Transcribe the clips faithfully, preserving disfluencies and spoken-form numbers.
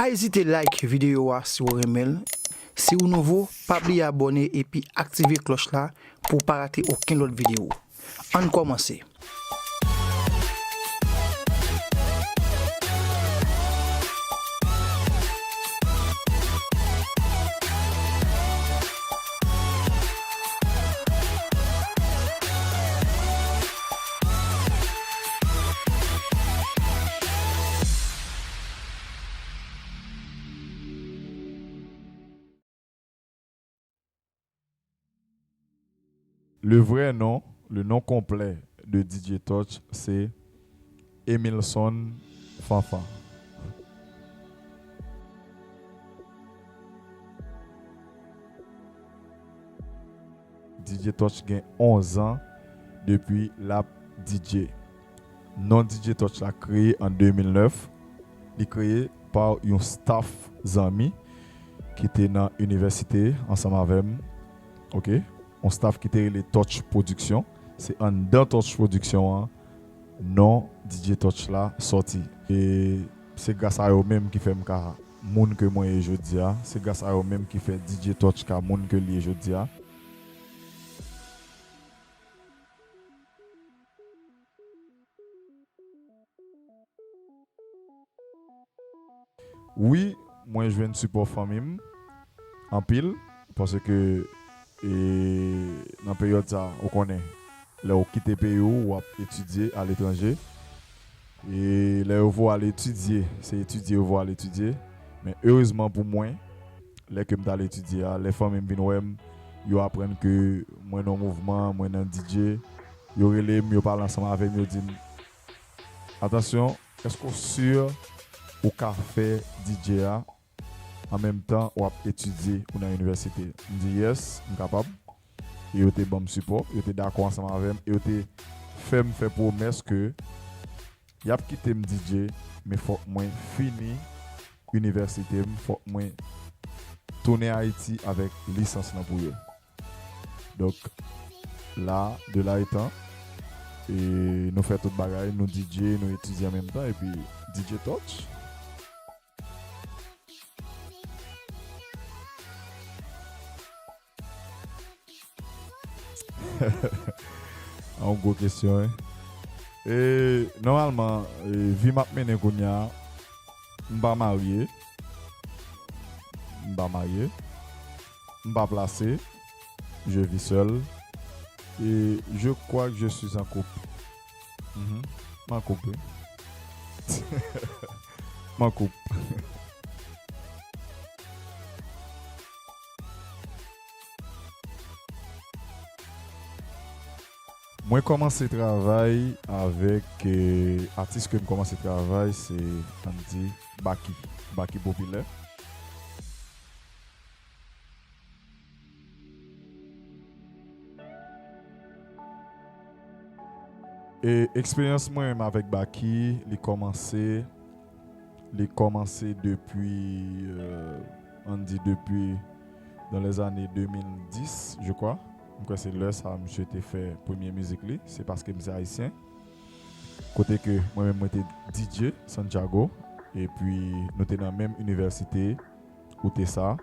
Pa ezite like videyo a si w renmen l. Si w nouvo, pa bliye abòne epi aktive klòch la pou w pa rate okenn lòt videyo. Ann kòmanse! Le vrai nom, le nom complet de D J Touch, se Emilson Fanfan. D J Touch gen onz an depi l ap D J. Non D J Touch la kreye an de mil nèf. Li kreye pa yon staff zanmi ki te nan inivèsite ansanm avè m. Oke? Yon staff ki te rele Touch Production. Se anndan Touch Production an non D J Touch la sòti. E se gras a yo menm ki fè m ka moun ke mwen ye jodi a. Se gras a yo menm ki fè D J Touch ka moun ke l ye jodi a. Wi, mwen jwenn sipò fanmi m anpil, paske, e, nan peryòd sa, ou konnen, lè w kite peyi w, w ap etidye aletranje. E lè yo voye w al etidye, se etidye yo voye w al etidye. Men erezman pou mwen, lè ke m t al etidye a, lè fanmi m vin wè m, yo aprann ke mwen nan mouvman, mwen nan D J, yo rele m, yo pale ansanm avè m, yo di m, "Atansyon, èske w si ou ka fè D J a an menm tan w ap etidye ou nan inivèsite?" M di, "Yes, m kapab." E yo te ban m sipò, yo te dakò ansanm avè m, e yo te fè m fè pwomès ke y ap kite m D J, men fòk mwen fini inivèsite m, fòk mwen tounen Ayiti avèk lisans lan pou yo. Donk, la, de la etan, e nou fè tout bagay, nou D J, nou etidye an menm tan, epi D J Touch. A yon gwo kesyon, wi. E, nòmalman, e, vi m ap mennen kounye a, m pa marye. M pa marye. M pa plase. Je vis seul. Et je crois que je suis en couple. Mhm. M an koup, wi. M an koup. Mwen kòmanse travay avèk, eh, atis ke m kòmanse travay, se, ann di, Baky. Baky Popilè. E eksperyans mwen menm avèk Baky, li kòmanse, li kòmanse depi, euh, ann di depi dans les années deux mille dix, je crois. M kwè se lè sa misye te fè premye mizik li, se paske m se ayisyen. Kote ke mwen menm mwen te D J Santiago, epi nou te nan menm inivèsite, koute sa.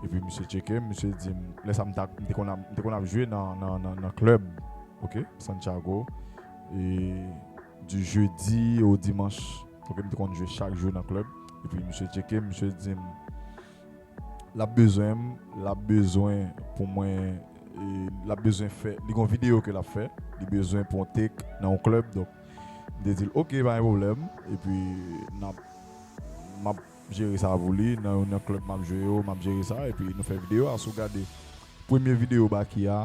Epi misye tcheke m, misye di m, lè sa m ta, m te konn ap, m te konn ap jwe nan, nan, nan, nan klèb, oke, Santiago, e du jeudi au dimanche, oke, m te konn jwe chak jou nan klèb. Epi misye tcheke m, misye di m, l ap bezwen m, l ap bezwen pou mwen, e l ap bezwen fè, li gon videyo ke l ap fè, li bezwen pou yon take nan yon klèb, donk, m te di l, oke, pa gen pwoblèm, epi n ap, m ap jere sa pou li, nan, nan klèb m ap jwe yo, m ap jere sa, epi nou fè videyo a, si w gade premye videyo Baky a,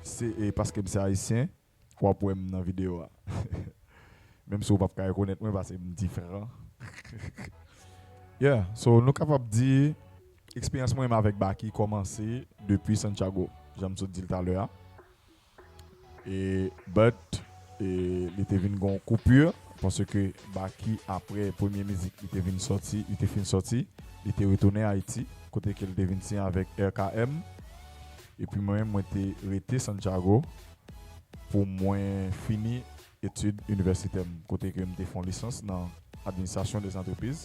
se, e paske m se ayisyen, w ap wè m nan videyo a. Menm si w p ap ka rekonèt mwen, paske m diferan. Yeah, so nou kapab di, eksperyans mwen menm avèk Baky kòmanse depi Santiago, jan m sot di l talè a. E, but, e, li te vin gon koupi, paske Baky, apre premye mizik li te vin sòti, li te fin sòti, li te retounen Ayiti, kote ke l te vin siyen avèk R K M. Epi mwen menm, mwen te rete Santiago pou mwen fini etid inivèsitè m, kote ke m te fè yon lisans nan administration des entreprises.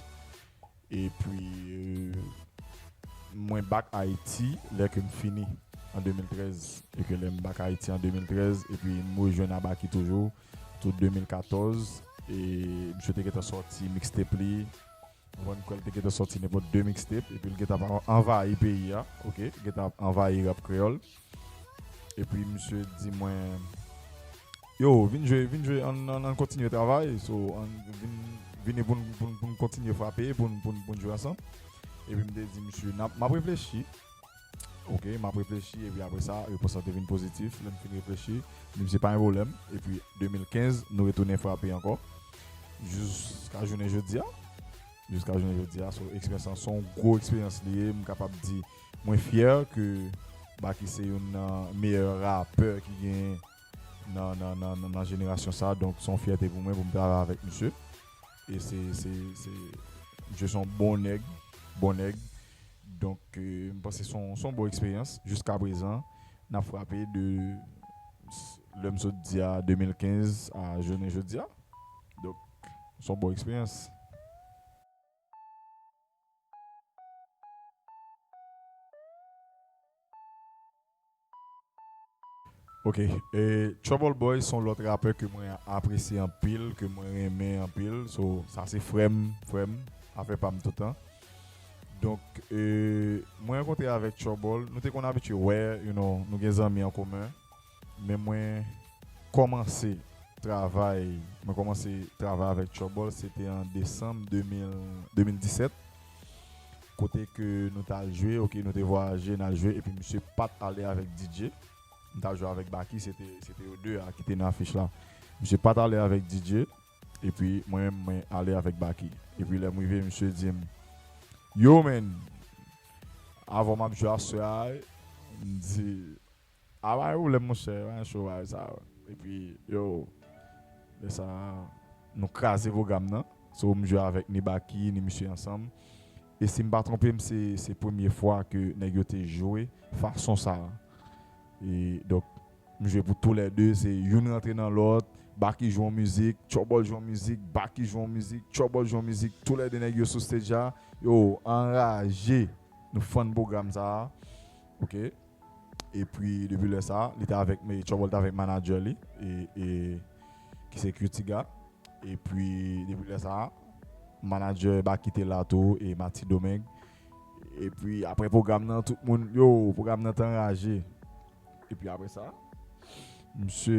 Epi, euh, mwen back Ayiti lè ke m fini an de mil trèz. E ke lè m back Ayiti an de mil trèz, epi m rejwenn a Baky toujou, tout de mil katòz. E misye te gentan sòti mixtape li. Mwen kwè l te gentan sòti nenpòt de mixtape, epi l gentan ap anvayi peyi a, oke? Gentan ap anvayi rap kreyòl. Epi misye di mwen, yo, vin jwe, vin jwe, ann, ann, ann kontinye travay. So, ann, vin, vini pou n, pou n, pou n kontinye frape, pou n, pou n, pou n jwe ansanm. Epi m te di misye, n ap, m ap reflechi. Oke, m ap reflechi, epi apre sa, repons lan te vin pozitif. Lè m fin reflechi, m di misye pa gen pwoblèm. Epi de mil kenz, nou retounen frape ankò. Jiska jounen jodi a. Jiska jounen jodi a. So, eksperyans lan, se yon gwo eksperyans li ye. M kapab di, mwen fyè ke Baky se youn nan meyè rapè ki gen nan, nan, nan, nan, nan jenerasyon sa. Donk, se yon fyète pou mwen pou m travay avèk misye. E se, se, se, misye se yon bon nèg, bon nèg. Donk, euh, m panse se yon, se yon bon eksperyans. Jiska prezan, n ap frape de s-, lè m sot di a de mil kenz a jounen jodi a. Donk, se yon bon eksperyans. Ok, e Trouble Boy se yon lòt rapè ke mwen apresye anpil, ke mwen renmen anpil. So, sa se frè m, frè m, afè pa m toutan. Donk, e, mwen rankontre avèk Trouble, nou te konn abitye wè, you know, nou gen zanmi an komen. Men mwen kòmanse travay, mwen kòmanse travay avèk Trouble, se te an desanm de mil, de mil disèt. Kote ke nou t al jwe, oke, nou te vwayaje, n al jwe, epi misye pa t ale avèk D J. M t al jwe avèk Baky, se te, se te yo de a ki te nan afich la. Misye pa t ale avèk D J, epi mwen menm, mwen ale avèk Baky. Epi lè m rive, misye di m, yo, man, avè w m ap jwe aswè a, m di, a, pa gen pwoblèm, monchè, pa gen cho, bagay sa. Epi, yo, lè sa, nou kraze pwogram nan. So, m jwe avèk ni Baky, ni misye ansanm. E si m pa twonpe m, se, se premye fwa ke nèg yo te jwe fason sa a. E, donk, m jwe pou toulède, se youn rantre nan lòt, Baky jwe yon mizik, Trouble jwe yon mizik, Baky jwe yon mizik, Trouble jwe yon mizik, toulède nèg yo sou stage la, yo anraje, nou fann pwogram sa a, oke? Epi, depi lè sa a, li te avèk, men Trouble te avèk manager li, e, e, ki se Q Tiga. Epi, depi lè sa a, manager Baky te la tou, e Mati Domeng. Epi, apre pwogram nan, tout moun, yo, pwogram nan te anraje. Epi apre sa, misye,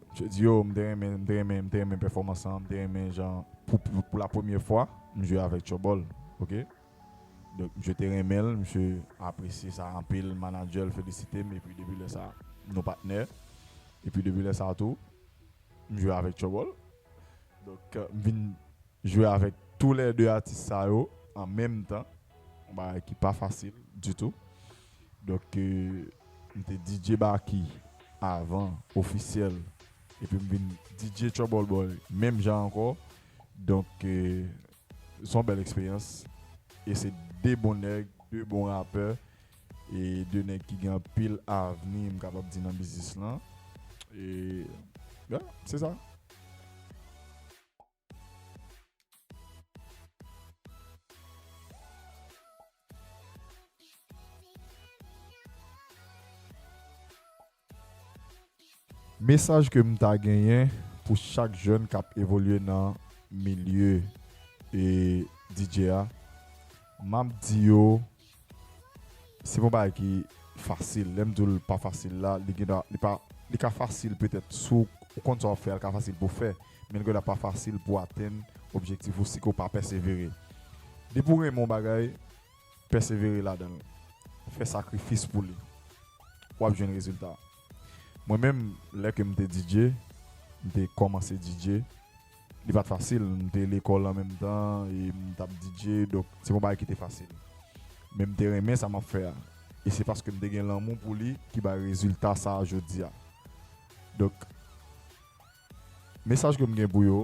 misye di, yo, m te renmen, m te renmen, m te renmen pèfòmans lan, m te renmen jan, pou, pou, pou la premyè fwa, m jwe avèk Trouble, oke? Donk, misye te renmen l, misye apresye sa anpil, manager l felisite m, epi depi lè sa, nou patnè. Epi depi lè sa tou, m jwe avèk Trouble. Donk, m vin jwe avèk toulède atis sa yo an menm tan. Yon bagay ki pa fasil ditou. Donk, euh, m te D J Baky avan, ofisyèl. Epi m vin D J Trouble Boy, menm jan ankò. Donk, euh, se yon bèl eksperyans. E se de bon nèg, de bon rapè. E de nèg ki gen anpil avni, m kapab di, nan biznis lan. E, yeah, se sa. Mesaj ke m ta genyen pou chak jèn k ap evolye nan milye, e, D J a, m ap di yo, se pa yon bagay ki fasil. Lè m di w l pa fasil la, li gen, li pa, li ka fasil petèt si w konn sa w ap fè a, li ka fasil pou w fè, men li gen dwa pa fasil pou w atenn objektif ou si ke w pa pèsevere. Depi w renmen yon bagay, pèsevere ladan l. Fè sakrifis pou li. W ap jwenn rezilta. Mwen menm, lè ke m te D J, m te kòmanse D J, li pa t fasil. M te lekòl an menm tan, e m t ap D J, donk, se pa yon bagay ki te fasil. Men m te renmen sa m ap fè a. E se paske m te gen lanmou pou li ki bay rezilta sa a jodi a. Donk, mesaj ke m gen pou yo,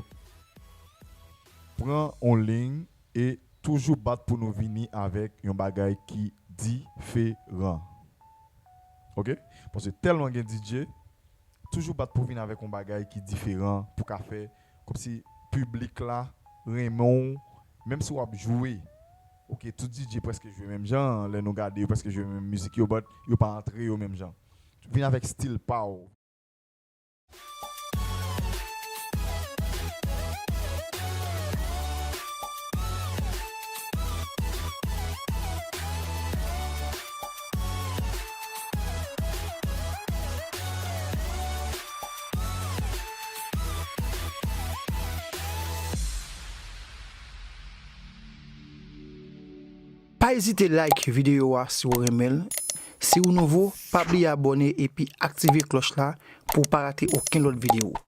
pran yon liy e toujou bat pou nou vini avèk yon bagay ki diferan. Oke? Paske tèlman gen D J, toujou bat pou vin avèk yon bagay ki diferan, pou ka fè kòmsi piblik la renmen w, menm si w ap jwe, Ok, tout D J prèske jwe menm jan, lè nou gade yo prèske jwe menm mizik yo, but yo pa antre yo menm jan. Vin avèk stil pa w. Pa ezite like videyo a si w renmen l. Si w nouvo, pa bliye abòne epi aktive klòch la pou w pa rate okenn lòt videyo.